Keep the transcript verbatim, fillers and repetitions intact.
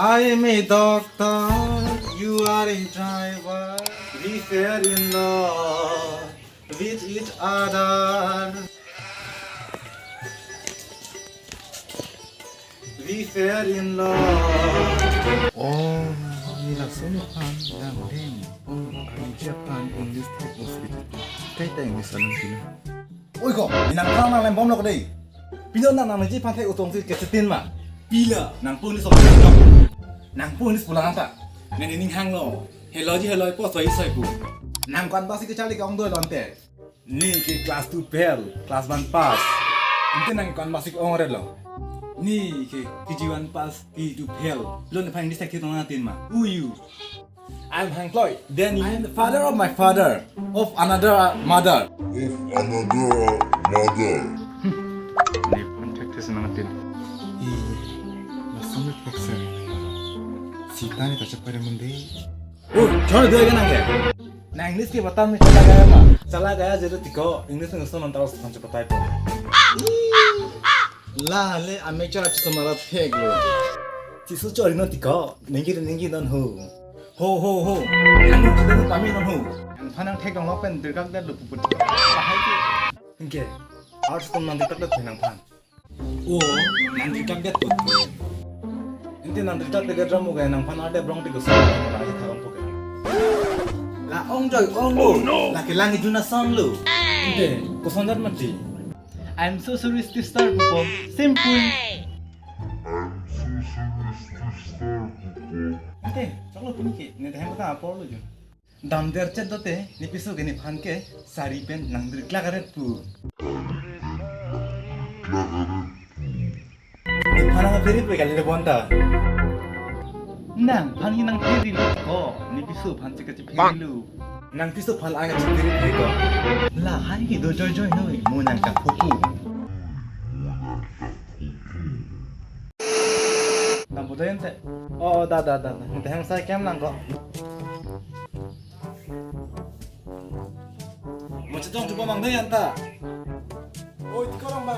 I am a doctor, you are a driver. We fell in love with each other. We fell in love. Oh, ni laso aphan dang deng. Oh, kami Japan English thek hospital. Kaita English along kilo. Oi ko, ni nang kang nang lembom lo ko dei. Pilo nang nangji aphan thek utong si kesetin ma. Pilo, nang pun ni sok nang jok. Nang pun ni sepulang anta. Nang ning hanglo. Hello ji hello po soi soi pu. Nang ko-an basi kecharli ke-ong do lonte. Ni ke class two fail, class one pass. Ante nang ko-an basi ke-ong ret lo. Ni ke K G one pass, K G two fail. Lo nephan English thek thek tong atin ma. Who you? I'm Hang Kloi. Then you? I am the father of my father, of another, uh, mother. Of another, uh, mother. Nephan thek thek nang atin. Ih, laso me paksa. Sita ni ta chapare munde. Oh, chhor dua ke nang ke. Nang English ke batan me chala gaya ma. Chala gaya jelo tiko, English nang so nang taros nang cepat type. La le amateur artist mara thek lo. Tisu chori no tiko, ninggi ninggi non ho. Ho ho ho. Nang kita no kami non ho. Nangphan nang thek dong lo pen dirkak det lo puput. Bahai ke. Oke. Artist nang dirkak det nangphan. Oh, nang dirkak det put. Ante nang dirkak det ram mo gaya nangphan ade brong tiko sa. Bahai tharon poke. La ong joy ong lo. Oh, no. La kelang ijuna song lo. Ante, koson jat mati. I'm so sorry, sister, pupo. Simple. I'm so sorry, sister, pupo. Ante, choklo pini ke, ne daham kata apor lo jo. Dam der chet dote, ne piso ke nephan ke, sari pen nang dirklak aret pu. Nephan nang peri pu kali le bonta. Nangphan ke nang peri lo ko, ne piso aphan che kacheperi lo. Nang piso aphan ang cheperi lo ko. Lahai ke do joy joy noi, mo nang ka phupu. Nang bodoh yan se. Oh, da, da, da, da. Nang tehang sai kem lang ko. Mo chetong chupa mang dei anta. Oi, tiko lang ba.